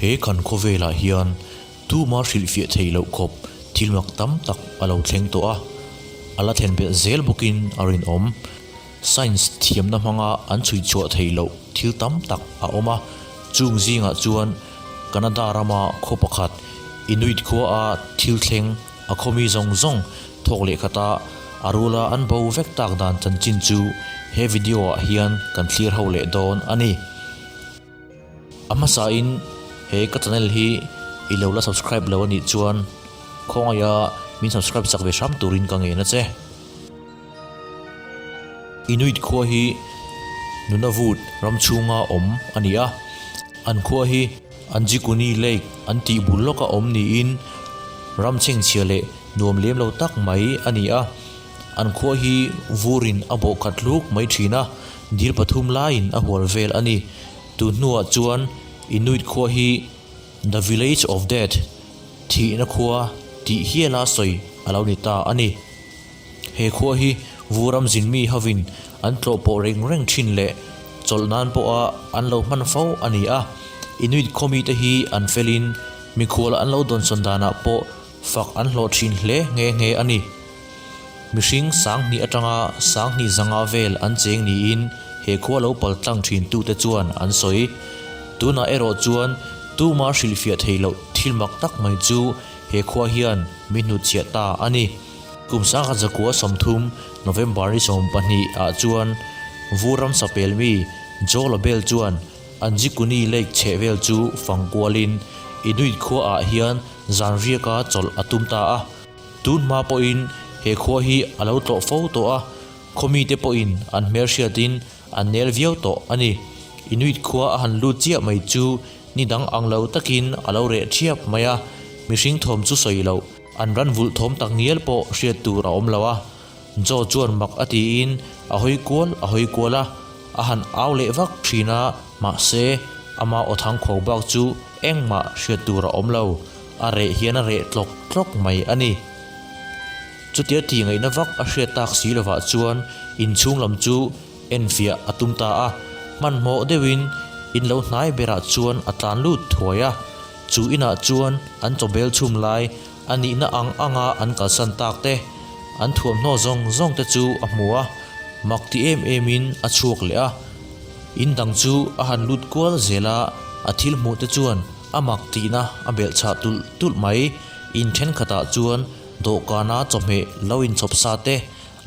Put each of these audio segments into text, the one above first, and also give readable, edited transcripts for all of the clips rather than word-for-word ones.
He kan khawvelah hian tuma hrilhfiah theih loh khawp thil mak tam tak a lo thleng tawh a, a la thlen belh zel bawkin a rinawm. Science thiamna hmanga an chhui chhuah theih loh thil tam tak a awm a, chung zingah chuan Canada rama khaw pakhat Inuit khuaa thil thleng a khawmi zawng zawng thawk leh khata a rula an bo vek tak dan chanchin chu he video ah hian kan thlir ho leh dawn a ni. A hmasain he ka channel hi i lo la subscribe lo a nih chuan khawngaia min subscribe chak ve hram turin ka ngen a che. Inuit khua hi Nunavut ram chhunga awm a ni a, an khua hi Anjikuni Lake an tih bul lawka awm niin ram chhengchhia leh nuam lem lo tak mai a ni a. An khua hi vurin a bawh khat hluk mai thin a, dil pathum laiin a hual vel a ni. Tun hnuah chuan Inuit khua hi The Village of Death, Thihna Khua, tih hiala sawi a lo ni ta a ni. He khua hi vuram zinmi hovin an tlawh pawh reng reng thin leh chawlh nan pawha an lo hman fo a ni a. Inuit khawmite hi an felin mikhual an lo dawnsawn danah pawh fak an hlawh thin hle nghe nghe a ni. Mihring sanghnih atanga sanghnih zanga vel an cheng niin he khua lo pal tlang thintute chuan an sawi. Tunah erawh chuan tuma hrilhfiah thei loh thil mak tak mai chu he khua hian min hnutchhiah ta a ni. Kum sangkhat zakua 30 November ni 12 ah chuan Vur ram sapel mi Joe Lobel chuan Anjikuni Lake chheh vel chu fang kualin Inuit khua ah hian zan riaka chawlh a tum ta a. Tun hma pawhin he khua hi a lo tlawh fo tawh a, khaw mite pawhin an hmelhriatin an nel viau tawh a ni. Inuit khua a han lut chiah mai chu ni dang ang lo takin a lo reh thiap mai a, mihring thawm chu sawi loh. An ran vulh thawm tak ngial pawh hriat tur a awm lo a, Joe chuan mak a tiin a hawi kual a hawi kual a, a han au leh vak thin a, mahse ama aw thang khuau bak chu engmah hriat tur a awm lo, a reh hian a reh tlawk tlawk mai a ni. Chutia tih ngaihna vak a hriat tak si lovah chuan inchhung lam chu enfiah a tum ta a, hmanhmawh deuhin in lo hnai berah chuan a tlan lut thuai a. Chu inah chuan an chawbel chhum lai a nihna ang anga an kalsan tak te, an thuamhnaw zawng zawng te chu a hmu a, mak ti em emin a chhuak leh a. In dang chu a han lut kual zel a, a thil hmuh te chuan a mak tihna a belh chhah tulh tulh mai. In thenkhatah chuan dawhkana chawhmeh lo inchhawp sa te,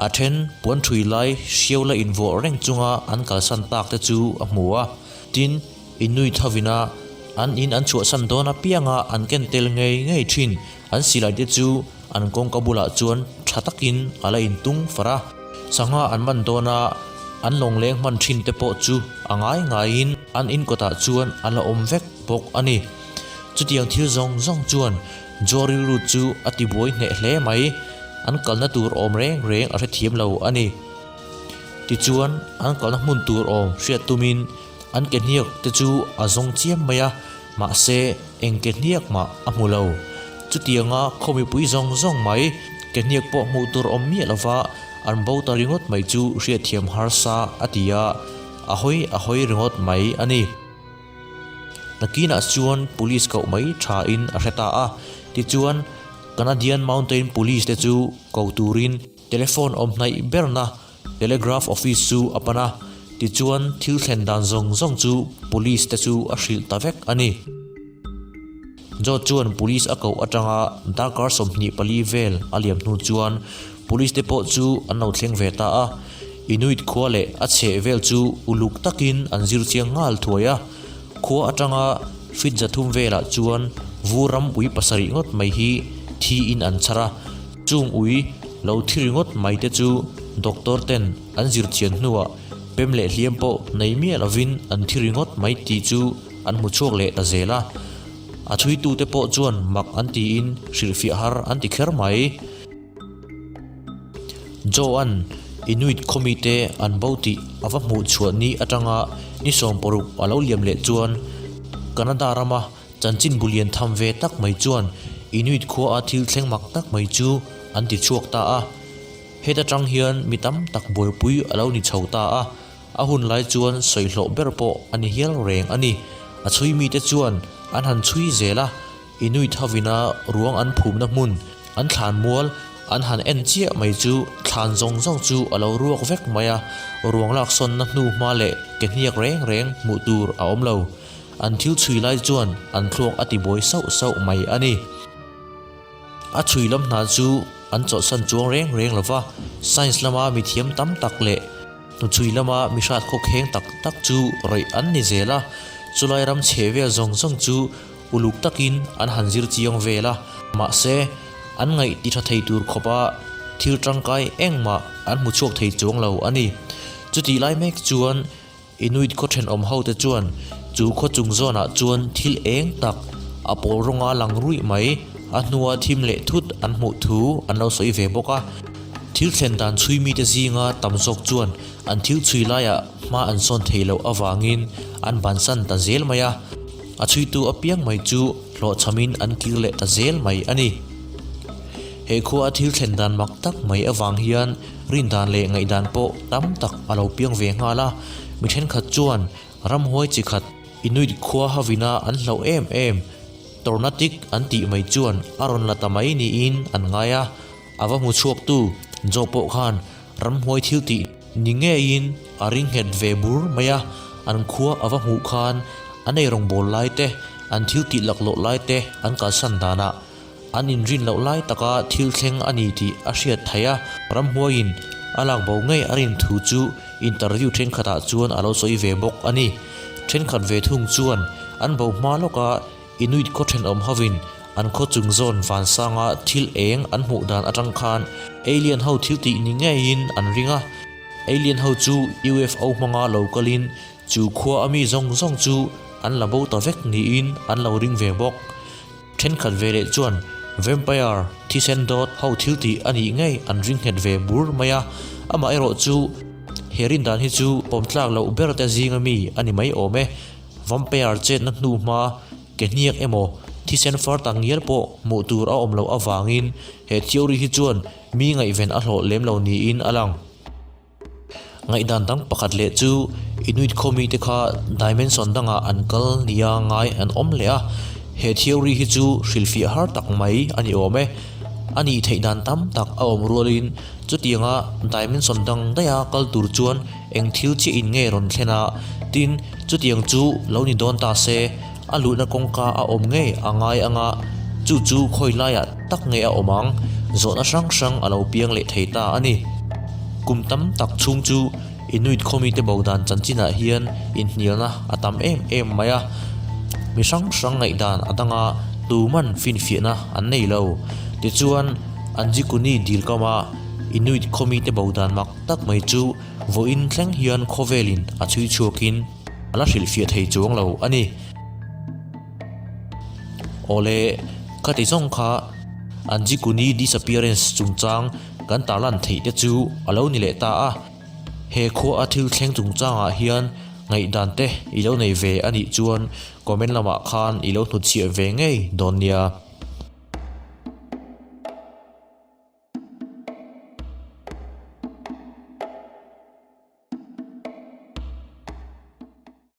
a then puan thui lai hriau la invuah reng chunga an kalsan tak te chu a hmu a. Tin, Inuit hovina an in an chhuahsan dawn apianga an ken tel ngei ngei thin. An silai te chu an kawngka bulah chuan tha takin a la intung far a. Sangha an man dawn a, an lawngleng hman thin te pawh chu a ngai ngaiin an in kawtah chuan a la awm vek bawk a ni. Chutiang thil zawng zawng chuan Joe rilru chu a tibuai hneh hle mai. An kalna tur awm reng reng a hrethiam lo a ni. Tichuan an kalna hmun tur awm hriat tumin An ke hniak te chu a zawng chiam mai a, mahse eng ke hniak mah a hmu lo. Chutianga khaw mipui zawng zawng mai ke hniak pawh hmuh tur awm miah lova an bo ta ringawt mai chu hriatthiam harsa a ti a, a hawi a hawi ringawt mai a ni. Nakinah chuan police koh mai thain a hre ta a, tichuan Canadian Mountain Police te chu ko turin Telephone awm hnaih berna Telegraph office chu a pan a, tichuan thil thlen dan zawng zawng chu police te chu a hrilh ta vek a ni. George chuan police a koh atanga darkar 24 vel a liam hnu chuan police te pawh chu an lo thleng ve ta a, Inuit khua leh a chheh vel chu uluk takin an zir chiang nghal thuai a, khua atanga feet 300 velah chuan vur ram ui pasarih ngawt mai hi thiin an chhar a. Chung ui lo thi ringawt mai te chu doctor ten an zir chian hnuah pem leh hliam pawh nei miah lovin an thi ringawt mai tih chu an hmu chhuak leh ta zel a. A chhuitute pawh chuan mak an tiin hrilhfiah har an ti kher mai. Joe-a'n Inuit khawmite an bo tih a va hmuh chhuah ni atanga ni 60 a lo liam leh chuan Canada rama Chanchin bu lian tham ve tak mai chuan Inuit khua a thil thleng mak tak mai chu an ti chhuak ta a. Heta tang hian mi tam tak buaipui a lo ni chho ta a, a hun lai chuan sawihlawh ber pawh a ni hial reng a ni. A chhui mite chuan An han chhui zel a, Inuit hovina ruang an phumna hmun, an thlan mual an han en chiah mai chu thlan zawng zawng chu a lo ruak vek mai a, ruang laksawnna hnu hma leh ke hniak reng reng hmuh tur a awm lo. An thil chhui lai chuan an thluak a tibuai sauh sauh mai a ni. A chhui lam hna chu an chawlhsan chuang reng reng lo va, science lama mithiam tam tak leh hnuchhui lama mihrat khawkheng tak tak chu rawih an ni zel a, chulai ram chhe vel zawng zawng chu uluk takin an han zir chiang vel a, mahse an ngaih ti tha thei tur khawpa thil tangkai engmah an hmu chhuak thei chuang lo a ni. Chutih lai mek chuan Inuit khaw thenawm hote chuan chu khaw chung zawnah chuan thil eng tak a pawl rawnga lang ruih mai a hnua thim leh thut an hmuh thu an lo sawi ve bawk a. Thil thlen dan chhui mite zinga tam zawk chuan an thil chhui laiah hma an sawn thei loh avangin an bansan ta zel mai a, a chhuitu apiang mai chu hlawhchhamin an kir leh ta zel mai a ni. He khua a thil thlen dan mak tak mai avang hian Rindan leh ngaihdan pawh tam tak a lo piang ve nghal a, mi thenkhat chuan ramhuai chi khat Inuit khua havina an hlauh em em, Tornatic an tih mai chuan a rawn la ta mai niin an ngai a, a va hmu chhuaktu Joe pawh khan ramhuai thil tih ni ngeiin a ring nghet ve bur mai a, an khua a va hmuh khan an eirawngbawl lai te, an thil tih laklawh lai te an kalsan danah An inrin loh lai taka thil thleng a ni tih a hriat theih a, ramhuaiin a lak bo ngei a rin thu chu interview thenkhatah chuan a lo sawi ve bawk a ni. Thenkhat ve thung chuan an bo hma lawka Inuit khaw thenawm hovin an khaw chung zawn vansanga thil eng an hmuh dan atang khan alien ho thil tih ni ngeiin an ring a, alien ho chu UFO hmanga lo kalin chu khua a mi zawng zawng chu an la bo ta vek niin an lo ring ve bawk. Thenkhat ve leh chuan Vampire thisen dawt ho thil tih a nih ngei an ring nghet ve bur mai a, amah erawh chu he rindan hi chu pawm tlak loh ber te zinga mi a ni mai awm e. Vampire chetna hnu hma ke hniak emaw thisen far tak ngial pawh hmuh tur a awm loh avangin he theory hi chuan mi ngaihven a hlawh lem lo niin a lang. Ngaihdan dang pakhat leh chu Inuit khawmite kha dimension dangah an kal nia ngai an awm leh a, he theory hi chu hrilhfiah har tak mai a ni awm e. A nih theih dan tam tak a awm rualin chutianga dimension dang daiha kal tur chuan eng thil chiah in nge rawn thlen a, tin chutiang chu lo ni dawn ta se A luhna kawngka a awm ngei a ngai anga chu chu khawi laiah tak nge a awm ang? Zawhna hrang hrang a lo piang leh thei ta a ni. Kum tam tak chhung chu Inuit khawmite bo dan chanchinah hian inhnialna a tam em em mai a. Mi hrang hrang ngaihdan a danga tuman finfiahna an nei lo. Tichuan, Anjikuni dil kama Inuit khawmite bo dan mak tak mai chu vawiin thleng hian khawvelin a chhui chhuakin, A la hrilhfiah thei chuang lo a ni. Awle, khati zawng kha Anjikuni disappearance chungchang kan tarlan theih te chu a lo ni leh ta a. He khua a thil thleng chungchangah hian ngaihdan te i lo nei ve a nih chuan comment lamah khan i lo hnutchhiah ve ngei dawn nia.